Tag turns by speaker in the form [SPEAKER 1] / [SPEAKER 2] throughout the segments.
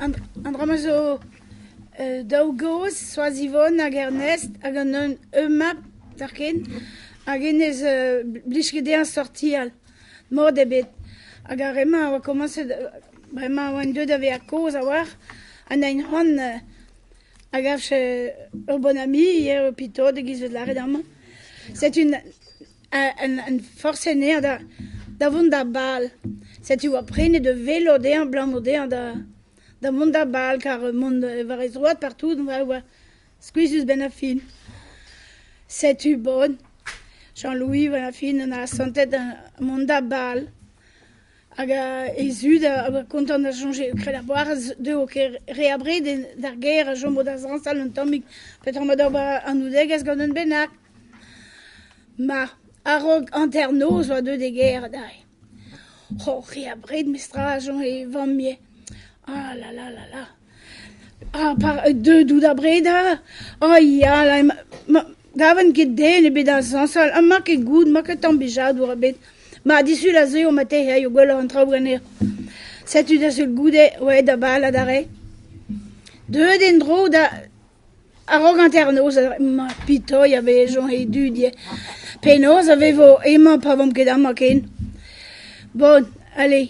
[SPEAKER 1] An an dra-mañ zo daou gozh, Soaz Ivon hag Ernest hag an ur mab terken hag hennezh 'blij ket dezhañ sortial mod ebet. Hag ar re-mañ a oa komañset bremañ e oant deuet da vezañ kozh a-walc'h ha 'naint c'hoant a gavfe ur bon ami ivez pitaod e-giz 'vez lâret amañ. Setu un forzh anezhañ da da vont da bal. Setu 'oa prenet ur velo dezhañ abalamour dezhañ da da mont da bal kar mont war e zroad partout e oa skuizhus 'benn ar fin. Setu bon, Jean-Louis 'benn ar fin en deus asantet mont da bal. Hag he zud a oa kontant a soñje kred ar bloaz 'deuo ket re abred d'ar gêr a chomo da zañsal un tammig petra 'ma d'ober anaoudegezh gant un bennak. Ma, a-raok hanternoz 'oa deuet e gêr adarre. Oh, re abred memestra a soñje e vamm ivez. Ah la la la la ! Ah pa deuet out abred ha ? Oh ya ma 'gavan ket den ebet da zañsal ha 'ma ket goût, 'ma ket tamm blijadur ebet. Ma disul aze eo marteze eo gwelloc'h an traoù ganeoc'h. Setu da sul goude 'oa aet da bal adarre. Deuet en-dro da a-raok hanternoz ma pitoy a vezo he dud ivez. Penaos a vevo hemañ pa vomp ket amañ ken. Bon, allez.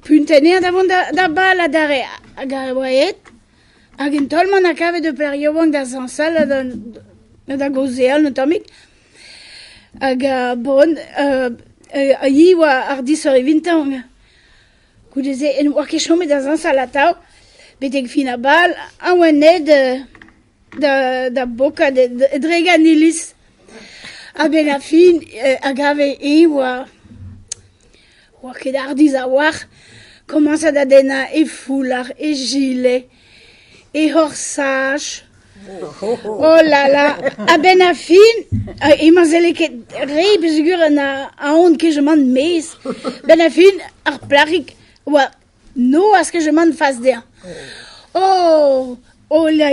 [SPEAKER 1] Puntet eo da vont da bal adarre hag a oa aet. Hag en taol-mañ 'na kavet ur plac'h yaouank da zañsal ha da gaozeal un tammig. Hag bon hi 'oa hardisoc'h evitañ. Goude-se ne oa ket chomet da zañsal atav betek fin ar bal a oa aet da bokat dre an iliz. A-benn ar fin a gave eñ 'oa 'oa ket hardizh a-walc'h komañset da dennañ e foulard, e jilet, e c'horsaj. Oh là là ! A-benn ar fin emañ 'selle ket re peogwir en aon ket 'maez. 'Benn ar fin ar plac'hig 'oa noazh ket fas dezhañ. Oh ! Oh là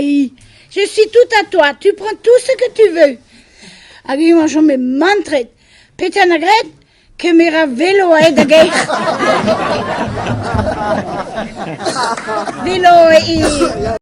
[SPEAKER 1] je suis tout à toi, tu prends tout ce que tu veux. Hag emañ chomet mantret. Petra 'na graet ? Kemer ar velo aet da gêr. Velo e...